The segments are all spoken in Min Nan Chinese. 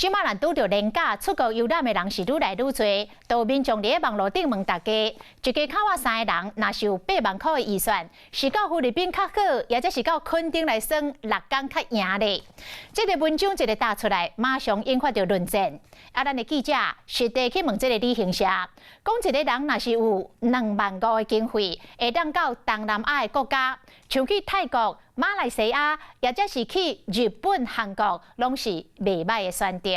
這馬若拄著連假出國遊覽的人是愈來愈濟，都有民眾佇咧網路頂問大家：一家口仔三个人，若是有8萬箍的預算，是到菲律賓較好，抑者是到墾丁來耍6工較贏咧？這个文章一个打出來，馬上引發著論戰。啊，咱的記者實地去問這个旅行社，講一个人若是有2萬5的經費，會當到東南亞的國家，像去泰國、馬來西亞，抑者是去日本、韓國，攏是袂䆀的選擇。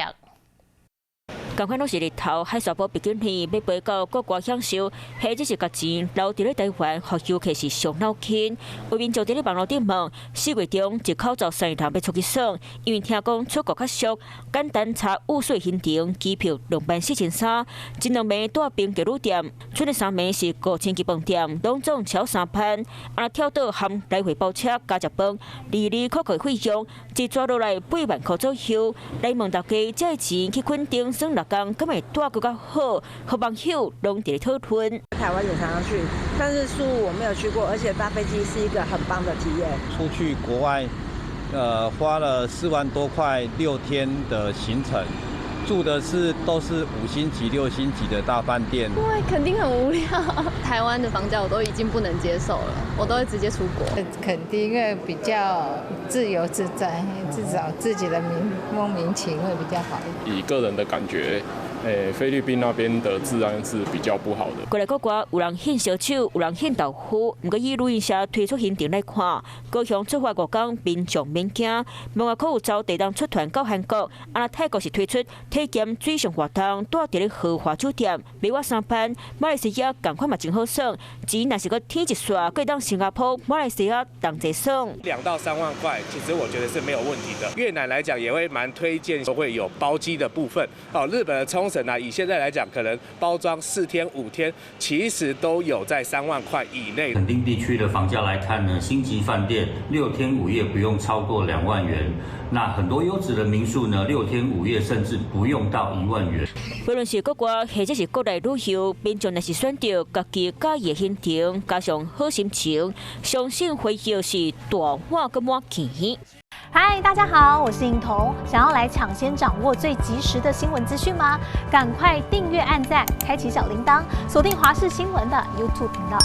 仝款攏是日頭，海沙埔比基尼欲飛到國外享受，或者是共錢留佇咧台灣，予遊客是傷腦筋。有民眾佇咧網路頂問，4月中一口罩三人欲出去耍，因為聽講出國較俗，簡單查霧水行程，機票24,300，一兩暝蹛平價旅店，賰的三暝是5星級飯店，攏總超三萬，啊跳島含來回包車加食飯，二二扣扣費用，一逝落來8萬箍左右。來問大家，這个錢去墾丁耍6工，敢會蹛閣較好？予網友攏佇咧討論。台灣也常常去，但是宿霧我沒有去過，而且搭飛機是一個很棒的體驗。出去國外，花了4萬多塊6天的行程，住的是都是5星級、6星級的大飯店。因為肯定很無聊，台灣的房價我都已經不能接受了，我都會直接出國。墾丁因為比較自由自在，至少自己的民風民情會比較好一點。以個人的感覺，菲律賓那邊的治安是比較不好的。國內國外有人獻燒酒，有人獻豆腐。毋過以旅行社推出行程來看，高雄出發5工，民眾免驚。另外，閣有走地當出團到韓國，啊，泰國是推出體驗水上活動，蹛佇咧豪華酒店，袂倚3萬。馬來西亞仝款嘛真好耍，錢若是閣天一線，閣會當新加坡、馬來西亞同齊耍。2到3萬塊，其實我覺得是沒有問題的。越南來講，也會蠻推薦，會有包機的部分。哦，日本的沖繩啊，以現在來講，可能包裝4天5天，其實都有在3萬塊以內。墾丁地區的房價來看呢，星級飯店6天5夜不用超過2萬元。那很多優質的民宿呢，6天5夜甚至不用到1萬元。無論是國外或者是國內旅遊，民眾若是選擇家己佮意的行程，加上好心情，相信回憶是大碗閣滿錢。嗨，大家好，我是颖彤。想要來搶先掌握最及時的新聞資訊嗎？趕快訂閱、按讚、開啟小鈴鐺，鎖定華視新聞的 YouTube 頻道。